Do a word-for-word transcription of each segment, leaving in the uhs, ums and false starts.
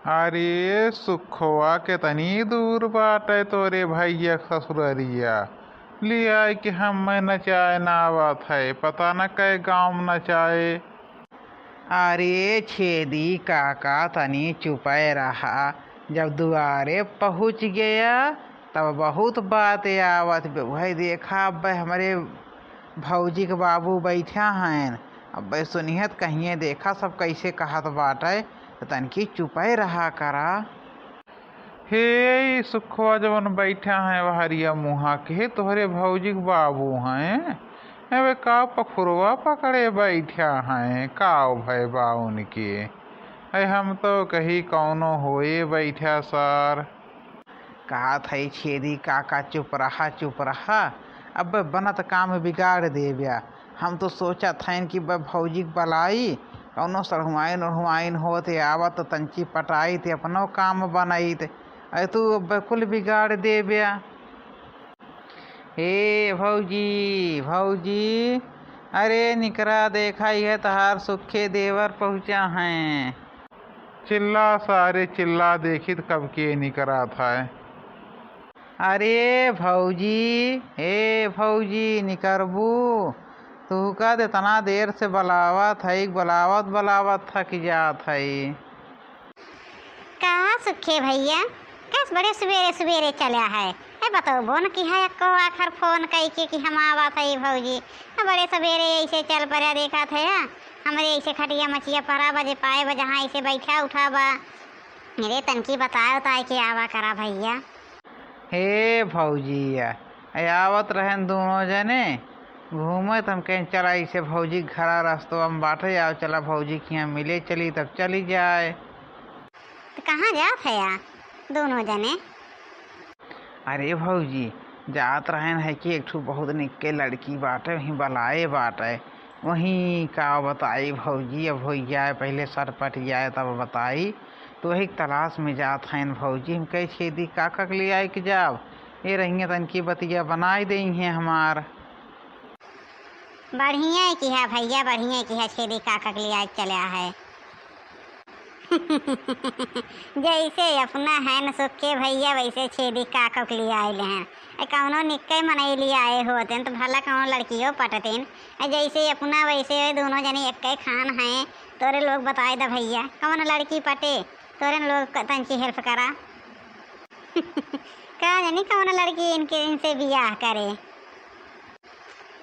अरे सुखवा, केतनी दूर बाटे तोरे भइया क ससुररिया। लिआइ के हम्मे नचाए न आवत है, पता न कै गाँव म नचाए। अरे छेदी काका, तनी चुपै रहा। जब दुआरे पहुँच गया, तब बहुत बात आवत बे। वही देखा, अब हमरे भौजी के बाबू बैठा हैं, अब सुनिहत कहिए, देखा सब कैसे कहत बाटे, त तनकी चुपै रहा करा। हे, ई सुखवा जवन बैठा हैं, वहरिया मुँहा के, तोहरे भौजी के बाबू हैं। अबे का पखुरवा पकड़े बैठा हैं, का भय बा उनके? अरे हम तो कही कौनो होए बैठा सार। कहत है छेदी काका, चुप रहा, चुप रहा, अब बनत काम बिगाड़ देब्या। हम तो सोचत हन कि ब-, भौजी के बलाई, कौनो सढ़ुआइन उढ़ुआइन होत आवत तो तंची पटाइत, अपनो काम बनइत। अरे तू अब कुल बिगाड़ देब्या। हे भौजी, भौजी, अरे निकरा, देखा, यह तहार सुखे देवर पहुँचा हैं। चिल्ला सारे चिल्ला, देखित कब के निकरत है। अरे भौजी, ए भौजी, निकरबू? तू का दे, इतना देर से बलावत है, बलावत बलावत थक जात है। का सुखे भइया, कस बड़े सुबेरे सुबेरे चल्या है? ए, बतौबो न किहा एक्को आखर फोन कइके कि हम आवत है भौजी। आ, बड़े सुबेरे ऐसे चल पड़ा, देखत है, आ, हमरे ऐसे खटिया मचिया परा बजे पाए बा, जहाँ ऐसे बैठा उठा बा। मेरे तनकी बताए उताए के आवा करा भइया। हे भौजी, आ, आवत रहन दोनों जने घूमे, त हम कहें चला ऐसे भौजी के घरा रस्तवा में बाटे, आओ चला भौजी के यहाँ मिले चली, तब चली जाए। त कहाँ जात है या दोनों जने? अरे भौजी, जात रहन है कि एक ठो बहुत निक्के लड़की बाटे, वहीं बलाए बाटे, वहीं का बताई भौजी, अब होइ जाए, पहिले सटपट जाए तब बताई। तो वही के तलाश में जात हन भौजी। हम कहे छेदी काका के ले आए के जाब, ये रहिए तनकी बतिया बनाए देइहें हमार। बढ़िया किहा भइया, बढ़िया किहा, छेदी काका के ले आए के चल्या है। जैसे अपना है न सुखे भइया, वैसे छेदी काका के लिए आइल हैं। ए, कौनो निक्के मनई लिए आए होतेन, त भला कौनो लड़कियो पटतेन। ए, जैसे अपना, वैसे दोनों जने एक्के खान हैं। तोरे लोग बताए द भइया, कौन लड़की पटे, तोरे लोग क-, तंची help करा। का जानी कौन लड़की इनके, इनसे बियाह करे।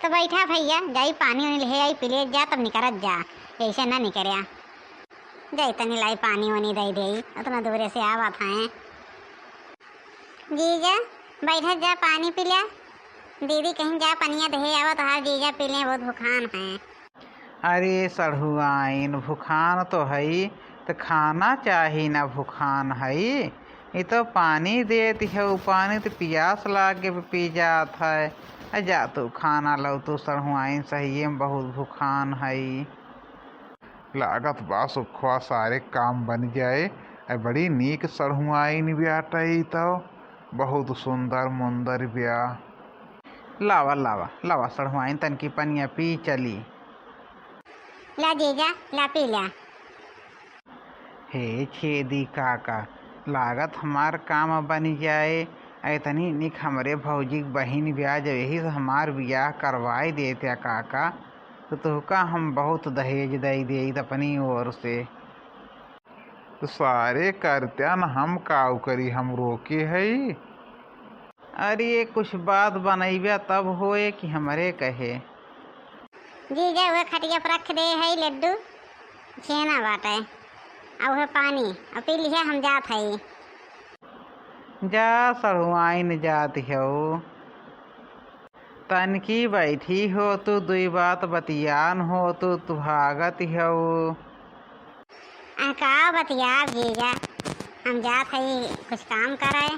तो बैठा भइया, जाई पानी उनी ले आई, पी ले जा, तब निकरत जा, ऐसे ना निकर्या। जाई तनी लाई पानी उनी दे देई, उतना दूरे से आवत हैं। जीजा, बैठत जा, पानी पी ले। दीदी कहीं जा, पनिया दे आवा, तोहार जीजा पी ले, बहुत भुखान हैं। अरे सढ़ुआइन, भुखान तो हई, त खाना चाही ना, भुखान हई। ई तो पानी देत हऊ, पानी त पियास लागे पे पी जात है। आ जा तू खाना लऊ, तू सढ़ुआइन सहिए में बहुत भुखान हई। लागत बा सुखवा सारे काम बन जाए। आ बड़ी नीक सढ़ुआइन ब्याटई तो, बहुत सुंदर मुंदर ब्या। लावा, लावा, लावा सढ़ुआइन, तनकी पनिया पी चली। ला जीजा, ला पी ला। हे छेदी काका, लागत हमार काम बनि जाए। एतनी निक हमरे भौजी क बहिन ब्याह, जब यही से हमार बियाह करवाए देत्या काका, त तोहका हम बहुत दहेज दइ देइत अपनी ओर से। त सारे करत्या न, हम काउ करी, हम रोके हई? अरे, कुछ बात बनइब्या तब होए कि हमरे कहे। जीजा, उहे खटिया पर रख दे हई लड्डू, छेना बाटे, आ उहे पानी, आ पी लिहे, हम जात हई। जा सढ़ुआइन जात हऊ, तनकी बैठी होतू, दुई बात बतियान होतू, तू भागत हऊ। आ, का बतियाब जीजा, हम जात हई कुछ काम करे।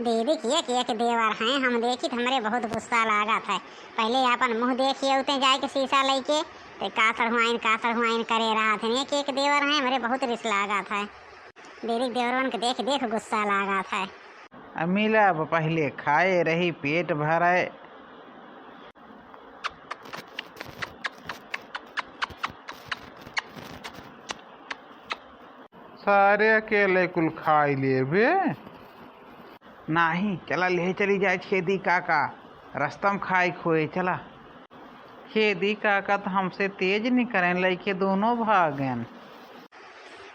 दीदी के एक एक देवर हैं, हम देखी त हमरे बहुत गुस्सा लागत है। पहिले आपन मुँह देखिए उते जाए के शीशा लइके, ते का सढ़ुआइन, का सढ़ुआइन करे रहत हैं। एक एक देवर हैं, हमरे बहुत रिस लागत है। दीदी के देवरवन के देख देख गुस्सा लागत है। अब मिलब, पहिले खाए रही, पेट भरे। सारे अकेले कुल खाई लेबे। नाही, चला ले चली जाए छेदी काका, रस्ता में खाई खोए, चला। छेदी काका तो हमसे तेज निकरें, लइके दोनों भागेन।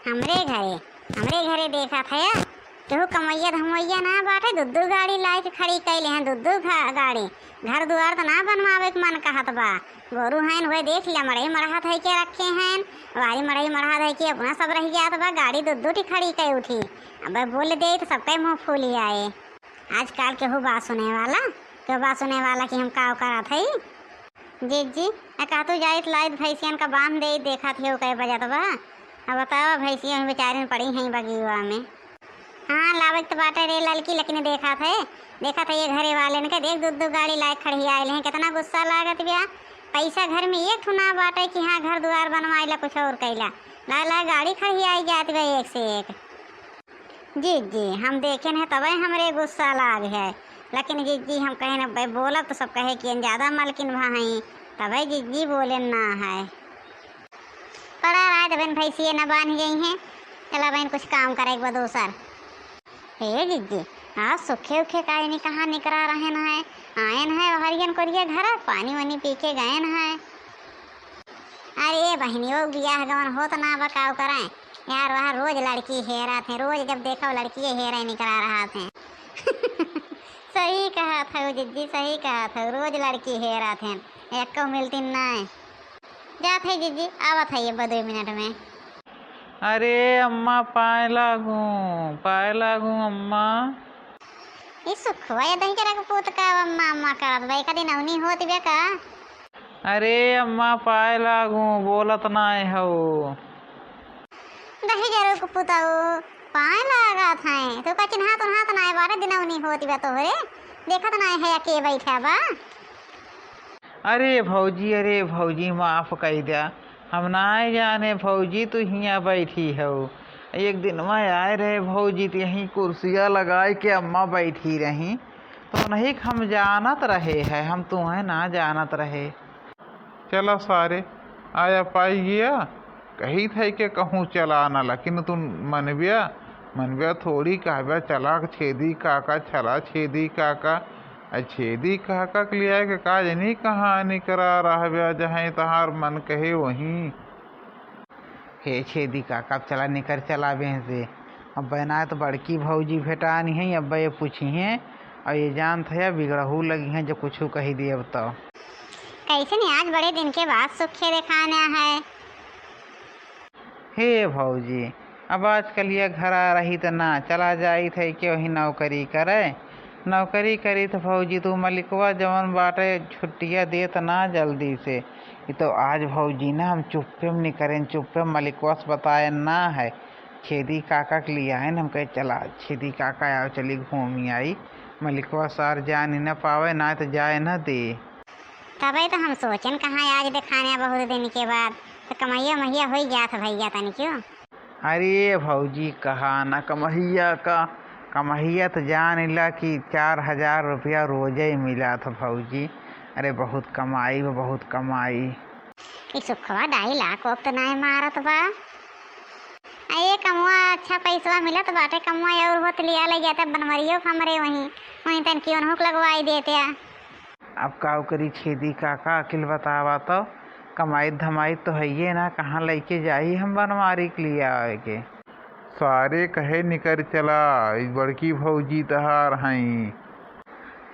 हमरे घरे, हमरे घरे देखा था या, केहू कमैया धमैया ना बाटे, दू दू गाड़ी लाइके खड़ी कैले हैं, दू दू घा-, गाड़ी। घर दुआर तो ना बनवावे के मन कहत बा। गोरू हैं, वह देख लिया, मड़ई मड़हा धइ के रखे हैं, वारी मड़ई मड़हा धइ के अपना सब रह जात बा, गाड़ी दू दू ठी खड़ी कई उठी। अब बोल दे तो सबके मुँह फूली आए। आजकल केहू बात सुने वाला, केहू बात सुने वाला कि हम का करत हई। जीजी, आ कहतू जाइत लाइत भैंसियन का बांध दे, देखत हेउ कै बजत बा। अब बतावा, भैंसिया बेचारिन पड़ी हैं बगिया में। हाँ, लावत तो बाटे रे ललकी, लेकिन देखत है, देखत है ये घरे वालेन के, देख दू दू गाड़ी लाइके खड़ियाइल हैं, कितना गुस्सा लागत बिया। पैसा घर में एक ठो ना बाटे कि हाँ घर दुआर बनवाइला, कुछ और कैला। ला ला गाड़ी खड़ियाई जात बा एक से एक। जीजी, हम देखेन है तबे हमरे गुस्सा लाग है, लेकिन जीजी हम कहेन अब बोलब तो सब कहे कि ज्यादा मलकिन भा हैं, तबे जीजी बोलेन ना है। पड़ा रहा तो बहन भैंसिए न बांध गई हैं, चला बहन कुछ काम करे एक बार दोसर। हे जीजी, आज सुखे उखे काहे नहीं कहाँ निकरा रहेन है, आएन है हरियन कोरिया घर, पानी वानी पी के गएन है। अरे बहिनी, वो बियाह गवन होत ना बा, काव कराएं यार, वहाँ रोज लड़की हेरत हैं, रोज जब देखो लड़की हेरे निकरा रहत हैं। सही कहत हौ जीजी, सही कहत हौ, रोज लड़की हेरत हैं, एको मिलती नहीं। जात है जीजी, आवत है ये दो मिनट में। अरे अम्मा, पाए लागू, पाए लागू अम्मा। ई सुखवा या दहिजरा के पूत का अम्मा अम्मा करत बा, एक दिन अवनी होत बे का? अरे अम्मा, पाए लागू, बोलत नाय हौ। दहिजरा के पुतऊ, पाए लागत हैं, तो का चिन्हात उन्हात नाय बारे, दिन अवनी होत बा तोहरे, देखत नाय है के बैठा बा। अरे भौजी, अरे भौजी, माफ कई द्या, हम नाय जाने भौजी, तू हियाँ बैठी हौ। एक दिन मैं आए रहे भौजी, तो यहीं कुर्सिया लगाए के अम्मा बैठी रही, तो नहीं हम जानत रहे है, हम तुम्हें ना जानत रहे। चला सारे, आया पाई गया, कही थे के कहूँ चला ना, लेकिन तुम मनबिया, मनबिया थोड़ी कहबिया, चला छेदी काका, चला छेदी काका। आ छेदी काका के लिया के का जनी कहाँ निकरा रहबिया, जहाँ तहार मन कहे वहीं। हे छेदी काका, अब चला निकर चला बेह से। अब बना तो बड़की भौजी भेटानी है, अब ये पूछी हैं, और ये जानत है बिगड़हू लगी हैं, जो कुछ कही दे अब तो। कैसे नहीं, आज बड़े दिन के बाद सुखे देखाना है। हे भौजी, अब आजकल ये घरा रही त ना, चला जाइत है कि वही नौकरी करे। नौकरी करी त भौजी, तू मलिकवा जवन बाटे छुट्टिया देत ना जल्दी से। ई तो आज भौजी ना हम चुप्पे में निकरेन, चुप्पे में मलिकवा से बताएन ना है। छेदी काका के लियाएन, हम कहे चला छेदी काका आओ चली घूमी आई। मलिकवा सार जान ही ना पावे, ना तो जाए ना दे। तबे तो हम सोचेन कहाँ आज देखाने बहुत दिन के बाद, तो कमैया महिया होई जात भैया तनी क्यों। अरे भौजी, कहा ना कमहिया का, कमहिया तो जान ला कि चार हजार रुपया रोजे मिला था भौजी। अरे बहुत कमाई बा, बहुत कमाई। ई सुखवा डाई लाख ओप तो नाय मारत बा। आ ये कमुआ अच्छा पैसवा मिलत बाटे, कमुआ और होत लिया ले जाते बनवरियो हमरे वहीं, वहीं तन की ओनहुक लगवाई देते आ। अब काऊ करी छेदी काका, अकिल बतावा तो, कमाइत धमाइत तो हइये ना, कहाँ लइके जाई हम बनवारी के लिए आवे के। सारे कहे निकर चला, ई बड़की भौजी तहार हईं।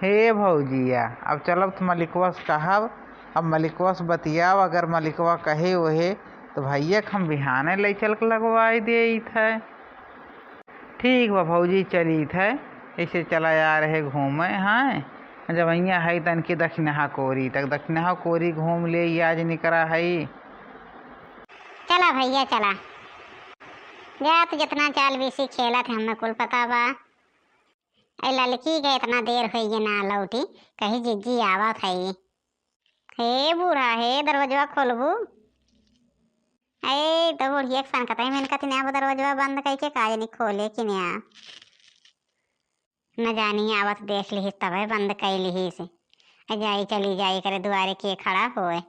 हे भौजिया, अब चलब त मलिकवा से कहब, अब मलिकवा से बतियाब, अगर मलिकवा कहे ओहे तो भैया के हम बिहाने लइ चल के लगवाई देइत है। ठीक बा भौजी, चलित है, ऐसे चला आ रहे घूमे हैं। जब हियाँ है तन के दक्षिणहा कोरी तक, दक्षिणहा कोरी घूम ले, आज निकरा है। चला भैया चला, जा तू जितना चाल बीसी खेलत है, हमें कुल पता बा। ए ललकी के इतना देर होइगे ना लौटी, कही जिज्जी आवत है। हे बूढ़ा, हे दरवाजवा खोलबू? ए, तो बुढ़िया के सन कतई में इनका तिनिया दरवाजवा बंद कइके का जानी खोले कि न्या। न जानी आवत देख लिहिस तबे बंद कइ लिहिस। ए जाई चली जाई करे दुआरे के खड़ा होए।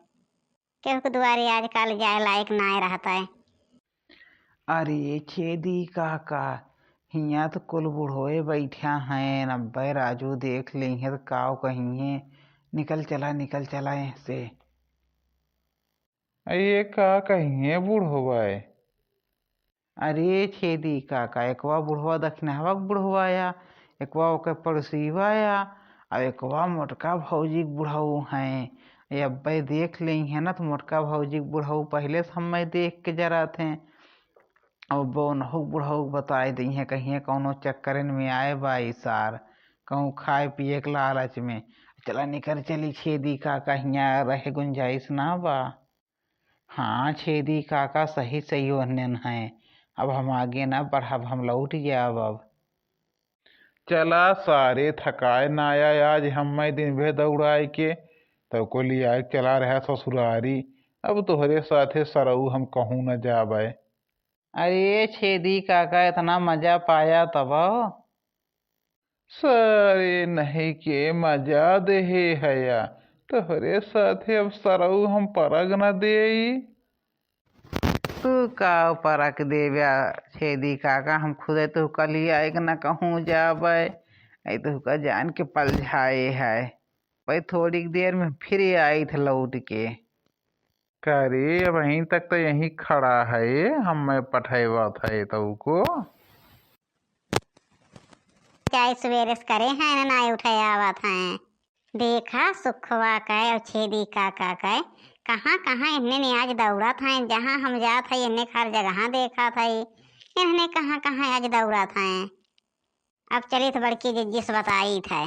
केहू के दुआरे आजकल जाए लायक नाय रहत है। अरे छेदी काका, हियाँ त कुल बुढ़ोए बैठा हैं, अब्बे राजू देख लेइहें त काव कहिहें। निकल चला, निकल चला एहसे। अये का कहिहें बुढ़ोए? अरे छेदी काका, एकवा बुढ़वा दखिनहवा क बुढ़वा आया, एकवा ओके पड़ोसीवा आया, अउ एकवा मोटका भौजी क बुढ़ऊ हैं। ए अब्बे देख लेइहें न त मोटका भौजी क बुढ़ऊ पहिले से हम्मे देख के जरत हैं। अब ओनहु बुढ़ऊ बताइ दइहें, कहिहें कउनो चक्करन में आए बा ई सार, कहूँ खाए पिए के लालच में। चला निकर चली छेदी काका, हियाँ रहे गुंजाइश ना बा। हाँ छेदी काका, सही सही ओहनेन हैं, अब हम आगे ना बढ़ब, हम लौट जाब अब। चला सारे, थकाए ना आया आज हम्मे दिन भे दौड़ाए के, तब को लियाए के चला रहा ससुरारी। अब तोहरे साथे सरऊ हम कहूँ न जाबे। अरे छेदी काका, इतना मजा पाया तब। सारे नहीं के मजा देहे हया, तोहरे साथे अब सरऊ हम परक न देई। तू का परक देब्या छेदी काका, हम खुदे तू कलिया एक न कहूँ जाबे, ऐ तू का जान के पलझाए है। भाई थोड़ी देर में फिर आई थे लौट के। का रे, अबहीं तक त यहीं खड़ा है, हम्मे पठैबत है तऊ को। चाहे सुबेरे से करे हैं ना, ना उठे आवत हैं। देखा सुखवा का अउ छेदी काका का, कहाँ कहाँ इन्हने आज दौड़त हैं, जहाँ हम जात है इन्हने हर जगह देखत है, इन्हने कहाँ कहाँ आज दौड़त हैं। अब चलित बड़की जिज्जी से बताइत है।